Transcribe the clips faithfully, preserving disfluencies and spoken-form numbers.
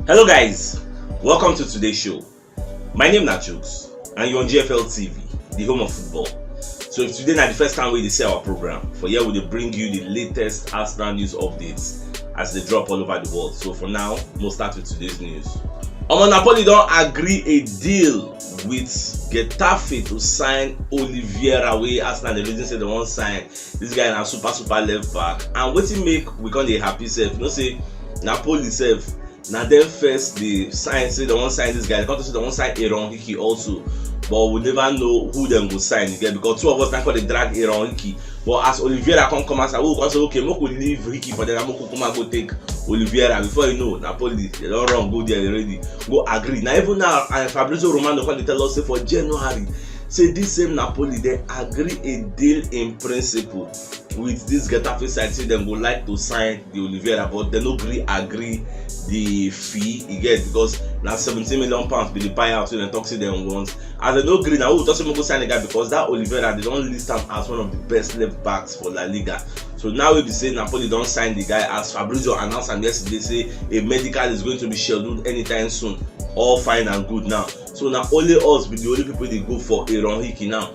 Hello guys, welcome to today's show. My name na Jukes and you're on G F L T V, the home of football. So if today na the first time we dey see our program, for here we dey bring you the latest Arsenal news updates as they drop all over the world. So for now, we'll start with today's news. Omo, Napoli don agree a deal with Getafe to sign Oliveira, wey Arsenal dey reason say they wan sign. This guy na super super left back, and wetin make we come dey happy sef, you know say Napoli sef na dem first dey sign, say they wan sign this guy. They come talk say they wan sign Aaron Hickey also, but we never know who dem go sign again, because two of us na come dey drag Aaron Hickey. But as Oliveira come come outside, we go come say, okay, make we leave Hickey for there, make we come and go take Oliveira. Before you know, Napoli, they don run go there already, go agree. Na even now, and Fabrizio Romano come dey tell us say for January, say this same Napoli, they agree a deal in principle with this Getafe side, say dem go like to sign the Oliveira, but dem no gree agree the fee e get, because na seventeen million pounds be the buyout wey dem talk say dem want. As dem no gree, na we talk say make go sign the guy, because that Oliveira, they don list am as one of the best left backs for La Liga. So now we be say Napoli don sign the guy, as Fabrizio announced am yesterday, say a medical is going to be scheduled anytime soon. All fine and good now. So na only us be the only people dey go for Aaron Hickey now.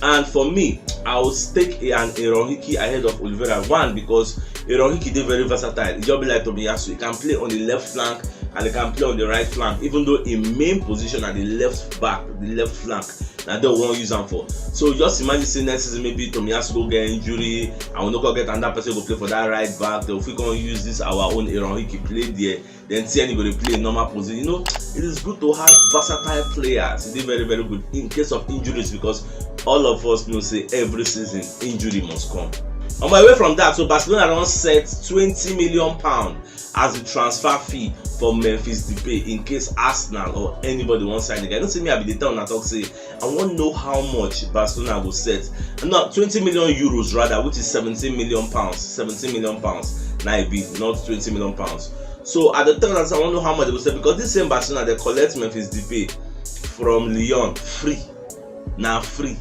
And for me, I will stake an Aaron Hickey ahead of Oliveira. One, because Aaron Hickey dey very versatile. E just be like Tomiyasu. He can play on the left flank and he can play on the right flank, even though im main position na the left back, the left flank. Na there we wan use am for. So just imagine say next season maybe Tomiyasu go get injury and we no come get another person go play for that right back. Then we fit come use this our own Aaron Hickey play there. Then Tierney go dey play in normal position. You know, it is good to have versatile players. E dey very very good in case of injuries, because all of us know say every season injury must come. Omo, away from that, so Barcelona don set twenty million pound as the transfer fee for Memphis Depay in case Arsenal or anybody wan sign the guy. You know say me, I be dey tell una talk say I wan know how much Barcelona go set. No, twenty million euros rather, which is seventeen million pounds. Seventeen million pounds na e be, not twenty million pounds. So I dey tell una say I wan know how much they go set, because this same Barcelona, they collect Memphis Depay from Lyon free. Na free.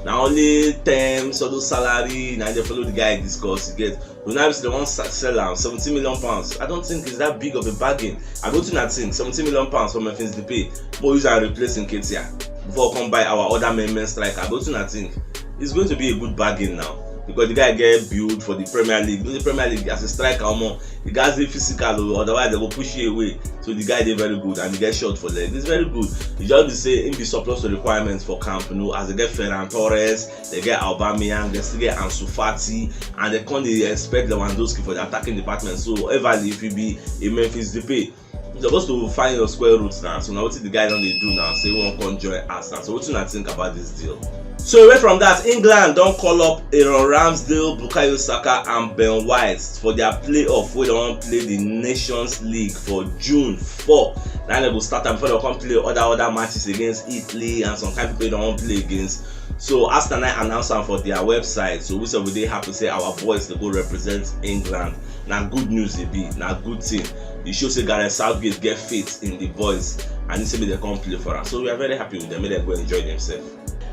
Na only terms, all those salary, na they follow the guy discuss. You get, we now say they wan sa- sell am seventeen million pounds. I don't think it's that big of a bargain. I go to nothing. Seventeen million pounds for Memphis Depay. Mo use and replace Nketiah before we come buy our other main main striker. I go to nothing. It's going to be a good bargain now, because the guy get build for the Premier League. You know the Premier League, as a striker, omo, the guys dey physical o, otherwise they go push you away. So the guy dey very good and he get shot for leg. It's very good. E just be say im be surplus to requirements for Camp Nou, as they get Ferran Torres, they get Aubameyang, they still get Ansu Fati, and they come dey expect Lewandowski for the attacking department. So Everly, if you be a Memphis Depay, you suppose to find your square roots now. So now wetin the guy don dey do now, say he wan come join Arsenal. So wetin una think about this deal? So away from that, England don call up Aaron Ramsdale, Bukayo Saka, and Ben White for their playoff wey dem wan play the Nations League for June four. Na dem go start am before dem come play other other matches against Italy and some kind people wey dem wan play against. So Arsenal na announce am for their website. So we sef we dey happy say our boys dey go represent England. Na good news e be, na good thing. E show say Gareth Southgate get faith in the boys and he say make dem come play for am. So we are very happy with them. Make dem go enjoy themselves.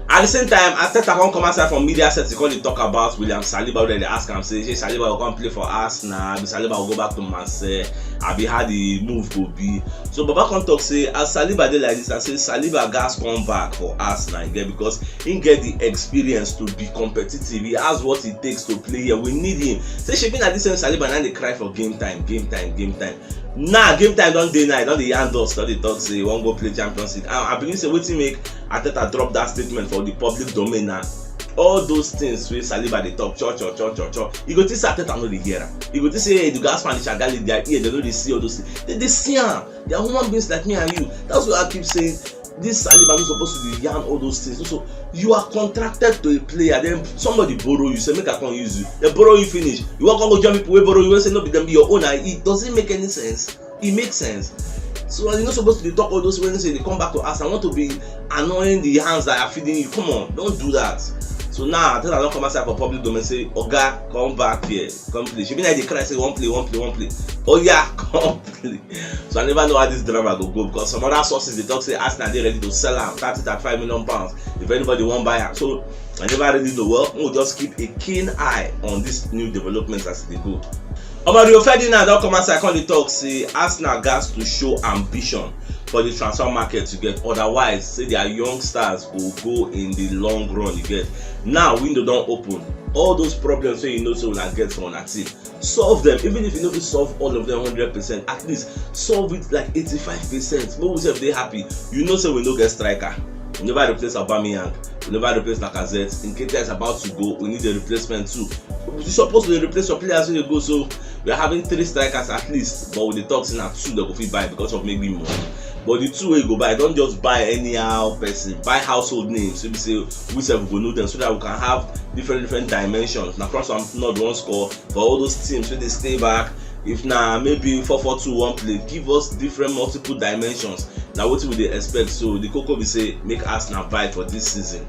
At the same time, Arteta come come outside from media set, he come dey talk about William Saliba, wey dem dey ask am say, shey Saliba go come play for Arsenal, abi Saliba go go back to Marseille, abi how the move go be. So Baba come talk say as Saliba dey like this, I say Saliba gas come back for Arsenal again, because he get the experience to be competitive. He has what it takes to play here. We need him. Say shebi na this same Saliba na dey cry for game time, game time, game time. Now game time don dey now, e don dey yarn dust, don dey talk say he wan go play Champions League. I, I believe say wetin make Arteta drop that statement for the public domain now. All those things wey Saliba dey talk, cho cho cho cho cho. You go think say Arteta no dey hear am. You go think say, hey, the guys fan the Shagali, their ear, they no dey see all those things. They dey see am. They are human beings like me and you. That's why I keep saying this Saliba no suppose to dey yarn all those things. So you are contracted to a player, then somebody borrow you, say make I come use you. They borrow you finish. You wan come go join people wey borrow you, wey say no be them be your own. And it doesn't make any sense. It makes sense. So you no suppose to dey talk all those when say they come back to us. I want to be annoying the hands that are feeding you. Come on, don't do that. So now Arteta don come outside for public domain say, Oga, come back here, come play. Shebi na dey cry say wan play, wan play, wan play. Oh yeah, come play. So I never know how this drama go go, because some other sources dey talk say Arsenal dey ready to sell am thirty, thirty-five million pounds if anybody wan buy am. So I never really know. Well, we'll just keep a keen eye on this new developments as they go. Omo, Rio Ferdinand don come outside come dey talk say Arsenal gats to show ambition for the transfer market to get, otherwise say their young stars go go in the long run. You get, now window don open, all those problems wey you know say una get for una team, solve them. Even if you no fit solve all of them hundred percent, at least solve it like eighty-five percent, make we sef dey happy. You know say we no get striker, we never replace Aubameyang, we never replace Lacazette. Nketiah is about to go, we need a replacement too. You suppose to dey replace your players wey dey go, so we are having three strikers at least, but we dey talk say na two dem go fit buy because of maybe money. But the two wey you go buy, don't just buy anyhow person, buy household names wey be say we sef go know them, so that we can have different different dimensions. Na France and Nord wan score, for all those teams wey dey stay back, if na maybe four four two wan play, give us different multiple dimensions. Na wetin we dey expect. So the koko be say make Arsenal buy for this season.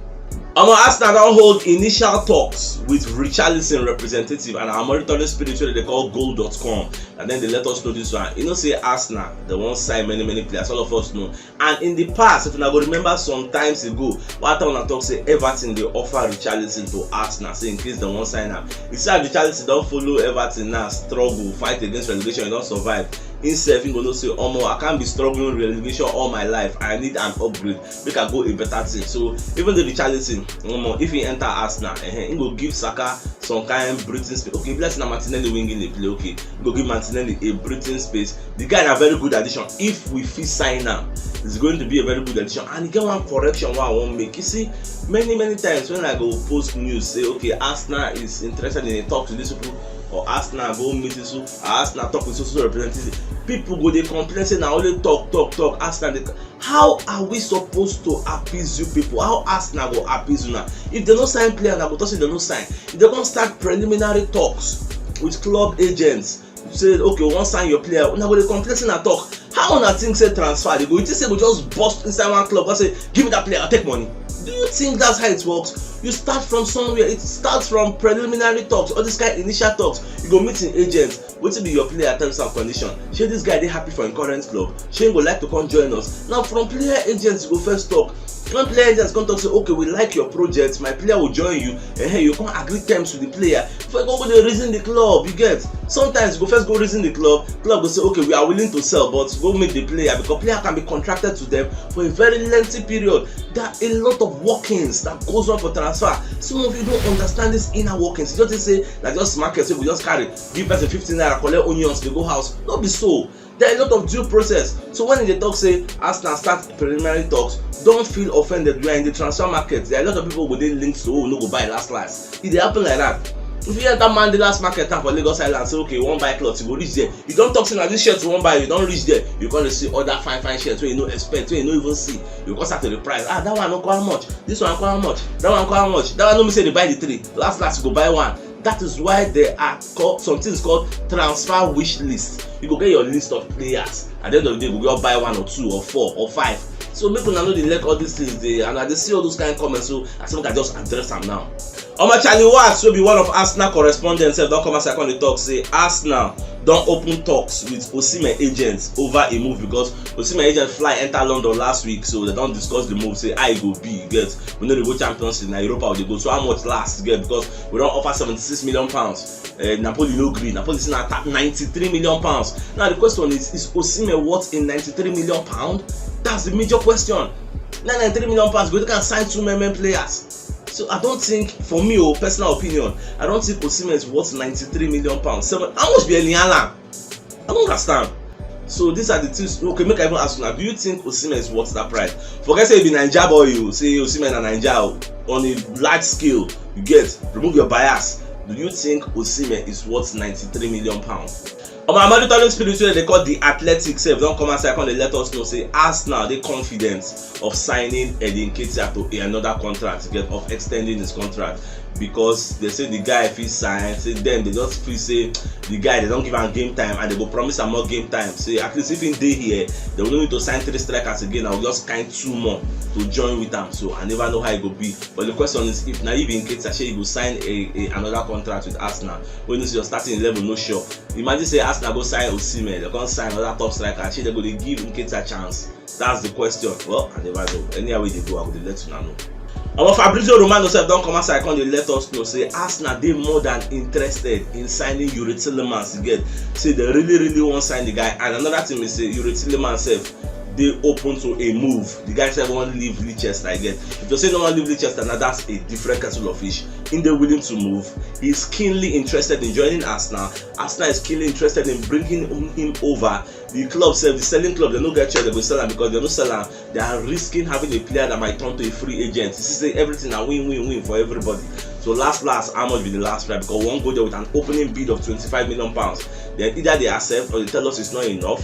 Omo, Arsenal don hold initial talks with Richarlison representative and our monitoring spirit wey dem call goal dot com, and then they let us know this one. You know say Arsenal, they wan sign many many players, all of us know. And in the past, if una go remember, some times ago, one time una talk say Everton dey offer Richarlison to Arsenal, say in case dem wan sign am. You see as Richarlison don follow Everton now, struggle, fight against relegation, e don survive. Himself, he go know say, omo, I can't be struggling relegation all my life. I need an upgrade, make I go a better team. So even the Richarlison, omo, if he enter Arsenal, eh, he go give Saka some kind breathing space. Okay, bless na Martinelli winging dey play. Okay, go give Martinelli a breathing space. The guy na very good addition. If we fit sign am, it's going to be a very good addition. And e get one correction wey I wan make. You see, many many times when I go post news say, okay, Arsenal is interested in a talk to this people, or Arsenal go meet this people, or Arsenal talk with so so representative, people go dey complain say na only talk talk talk. Arsenal dey, how are we supposed to appease you people? How Arsenal go appease una? If dem no sign player, una go talk say dem no sign. If dem come start preliminary talks with club agents, say, okay, we wan sign your player, una go dey complain say na talk. How una think say transfer dey go? You think say go just burst inside one club and say, give me that player, I take money? Do you think that's how it works? You start from somewhere. It starts from preliminary talks, all this kind initial talks. You go meet an agent. Wetin be your player terms and condition? Shey this guy dey happy for im current club? Shey he go like to come join us? Na from player agents go first talk. When player agents come talk say, okay, we like your project, my player will join you, eh, you come agree terms with the player. Before you go go dey reason the club, you get. Sometimes you go first go reason the club, club go say, okay, we are willing to sell, but go meet the player, because player can be contracted to them for a very lengthy period. There are a lot of workings that goes on for transfer. Some of you don't understand this inner workings. You just say, like, just market, say we just carry, give person fifteen naira, collect onions, they go house. No be so. There are a lot of due process. So when they talk say Arsenal start preliminary talks, don't feel offended. We are in the transfer market. There are a lot of people go dey linked to who no go buy last last. It dey happen like that. If you enter Monday last market time for Lagos Island, say, okay, you wan buy cloth, you go reach there. You don talk say na this shirt you wan buy, you don reach there. You gonna see other fine fine shirts wey you no expect, wey you no even see. You go start to dey price. Ah, that one no come how much? This one come how much? That one come how much? That one no mean say they buy the three. Last last you go buy one. That is why there are called, some things called transfer wish list. You go get your list of players. At the end of the day, you go just buy one or two or four or five. So make una no dey let all these things dey. And I dey see all those kind of comments, so I say make I just address am now. Omo, Charlie Watts, wey be one of Arsenal correspondents, sef don come outside come dey talk say Arsenal don open talks with Osimhen agents over a move, because Osimhen agent fly enter London last week, so they don discuss the move, say how e go be. You get, we no dey go Champions League, na Europa we dey go. So how much last? You get, because we don offer seventy-six million pounds. Uh, Napoli no gree. Napoli say na ninety-three million pounds. Now the question is, is Osimhen worth a ninety-three million pound? That's the major question. Na ninety-three million pounds go take am sign two men men players. So I don't think, for me, oh, personal opinion, I don't think Osimhen is worth ninety-three million pounds. Seven, how much be Erling Haaland? I don't understand. So these are the things. Okay, make I even ask you now. Do you think Osimhen is worth that price? Forget say you be Naija boy, you say Osimhen na Naija, oh, on a large scale. You get, remove your bias. Do you think Osimhen is worth ninety-three million pounds? Omo, Amadu Tony Spirit, wey they call the Athletic, sef don come outside come dey let us know say Arsenal dey confident of signing Eddie Nketiah to another contract, get, of extending his contract, because they say the guy fit sign. Say them, they just feel say the guy, they don't give am game time, and they go promise am more game time. Say at least if he dey here, they will no need to sign three strikers again. I will just sign two more to join with am. So I never know how e go be. But the question is, if na you be Nketiah, shey you go sign a, a another contract with Arsenal? When you see your starting eleven no sure. Imagine say Arsenal go sign Osimhen, they come sign another top striker. Shey they go dey give Nketiah chance? That's the question. Well, I never know. Anyhow wey dey go, I go dey let una know. Omo, Fabrizio Romano sef don come outside come dey let us know say Arsenal dey more than interested in signing Youri Tielemans. You get, say they really really wan sign the guy. And another thing is say Youri Tielemans sef dey open to a move. The guy sef wan leave Leicester. You get, if you say no wan leave Leicester, now that's a different kettle of fish. He dey willing to move. He's keenly interested in joining Arsenal. Arsenal is keenly interested in bringing him over. The club sef, the selling club, they no get choice, they go sell am, because they no sell am, they are risking having a player that might turn to a free agent. You see say everything na win win win for everybody. So last last, how much be the last price? Because we wan go there with an opening bid of twenty-five million pounds. Then either they accept or they tell us it's not enough.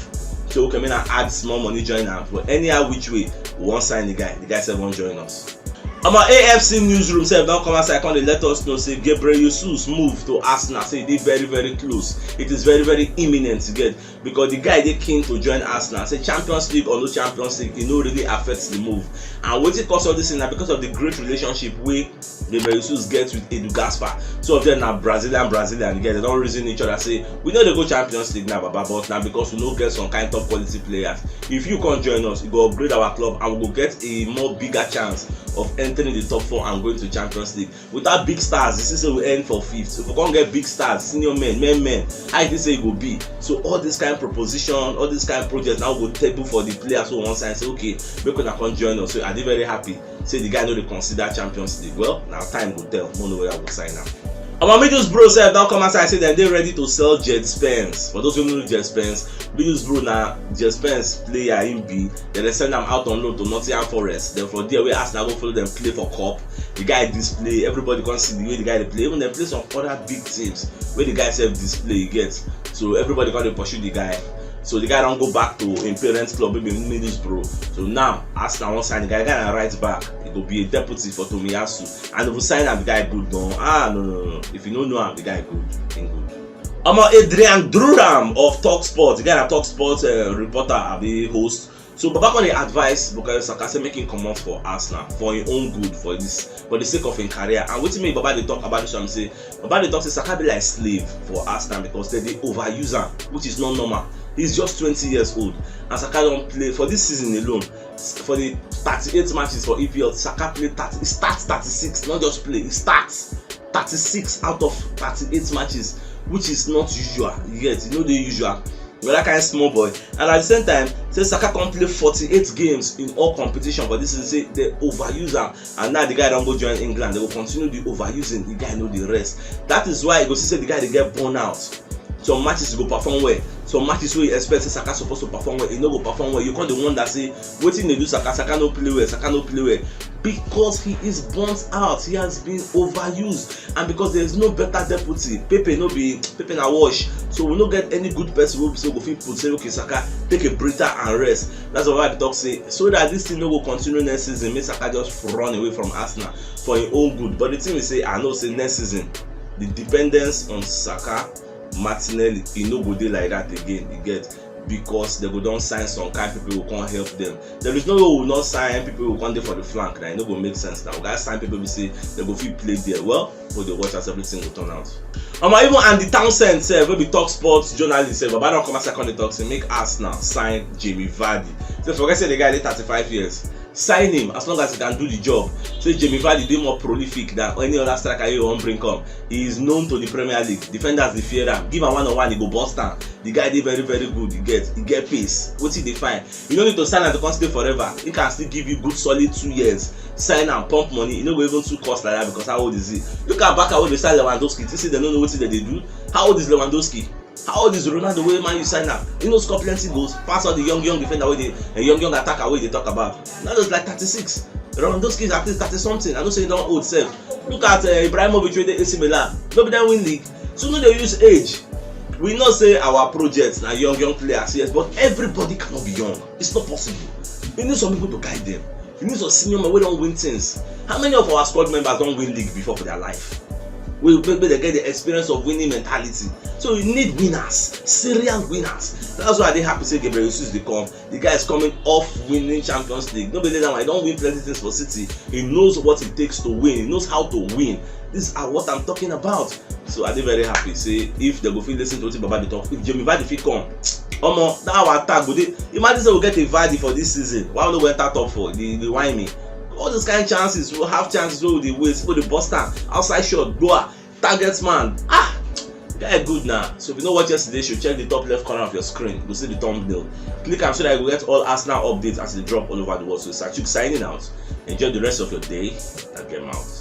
So okay, make I add small money join am. But anyhow which way, we wan sign the guy. The guy sef wan join us. Omo, A F C newsroom sef don come outside come dey let us know say Gabriel Jesus move to Arsenal, say e dey very very close. It is very very imminent, you get, because the guy dey keen to join Arsenal. Say Champions League or no Champions League, e no really affect the move. And wetin cause all this thing na because of the great relationship wey Gabriel Jesus get with Edu Gaspar. Two of them na Brazilian Brazilian, you get, they don reason each other say we no dey go Champions League now, baba, but na because we no get some kind top quality players. If you come join us, e go upgrade our club and we go get a more bigger chance of entering the top four and going to Champions League. Without big stars, you see say we end for fifth. If we come get big stars, senior men, men men, how you think say e go be? So all this kind proposition, all this kind project now go table for the players who wan sign, say okay, make una come join us. So I dey very happy say the guy no dey consider Champions League. Well, na time go tell, mo know where I go sign am. Omo, Middlesbrough sef don come outside say dem dey ready to sell Djed Spence. For those who no know Djed Spence, Middlesbrough na Djed Spence player im be. Dem dey send am out on loan to Nottingham Forest. Then for there wey Arsenal go follow dem play for cup, the guy display, everybody come see the way the guy dey play. Even dem play some other big teams wey the guy sef display, you get. So everybody come dey pursue the guy. So the guy don go back to im parents club, maybe Middlesbrough. So now Arsenal wan sign the guy. The guy na right back. E go be a deputy for Tomiyasu. And if we sign am, the guy good gan. Ah, no, no, no. If you no know am, the guy good. Im good. Omo, Adrian Durham of Talksport, the guy na Talksport uh, reporter, abi host. So Baba come dey advise Bukayo Saka say make him comot for Arsenal for him own good, for this, for the sake of him career. And wetin make Baba dey talk about this one say, Baba dey talk say Saka be like slave for Arsenal because they dey overuse am, which is not normal. He's just twenty years old, and Saka don play for this season alone, for the thirty-eight matches for E P L, Saka play thirty, he start thirty-six, not just play, he start thirty-six out of thirty-eight matches, which is not usual. You get, e no dey usual. But that kind small boy, and at the same time, say Saka come play forty-eight games in all competition for this season, say they overuse am, and now the guy don go join England. They go continue the overusing. The guy no dey rest. That is why you go see say the guy dey get burn out. Some matches e go perform well, some matches wey you expect say Saka suppose to perform well, e no go perform well. You come dey wonder say wetin dey do Saka, Saka no play well, Saka no play well, because he is burnt out, he has been overused, and because there is no better deputy. Pepe no be, Pepe na wash, so we no get any good person wey be say we go fit put say okay, Saka, take a breather and rest. That's why I dey talk say so that this thing no go continue next season, make Saka just run away from Arsenal for him own good. But the thing is say I know say next season the dependence on Saka, Martinelli, e no go dey like that again, you get, because they go don sign some kind people who come help them. There is no way we will not sign people who come dey for the flank. Now e no go make sense. Now we gotta sign people we say they go fit play there. Well, we dey watch as everything go turn out. Omo, even Andy Townsend sef, wey be Talksport journalist sef, Baba don come outside come dey talk say make Arsenal sign Jamie Vardy. So forget say the guy dey thirty-five years. Sign him as long as he can do the job. Say Jamie Vardy dey more prolific than any other striker you wan bring come. He is known to the Premier League. Defenders dey fear am. Give am one on one, he go burst am. The guy dey very very good. He get, he get pace. Wetin dey fine? You no need to sign am to come stay forever. He can still give you good solid two years. Sign am, pump money. E no go even too cost like that because how old is he? Look at Barca wey dey sign Lewandowski. Think say dem no know wetin dem dey do? How old is Lewandowski? How old is Ronaldo wey Man U sign am? He no score plenty goals, pass all the young young defender wey dey, a young young attacker wey dey talk about. Ronaldo is like thirty-six. Lewandowski is at least thirty something. I know say he don old sef. Look at uh, Ibrahimovic wey dey A C Milan. No be dem win league. So no dey use age. We know say our project na young young players, yes, but everybody cannot be young. It's not possible. You need some people to guide them. You need some senior men wey don win things. How many of our squad members don win league before for their life? We make make dem get the experience of winning mentality. So you need winners, serial winners. That's why I dey happy say Gabriel Jesus dey come. The guy is coming off winning Champions League. No be only that one, he don win plenty things for City. He knows what it takes to win. He knows how to win. These are what I'm talking about. So I dey very happy say if they go fit listen to wetin Baba dey talk, if Jamie Vardy fit come, omo, that our attack go dey. Imagine say we get a Vardy for this season. Why we no go enter top four? The the why me? All those kind chances, we have chances wey we dey waste, we dey bust am. Outside shot, gboa, target man. Ah, guy good na. So if you no watch yesterday show, check the top left corner of your screen. You go see the thumbnail. Click am so that you go get all Arsenal updates as e dey drop all over the world. So Sir Chuks signing out. Enjoy the rest of your day. And get out.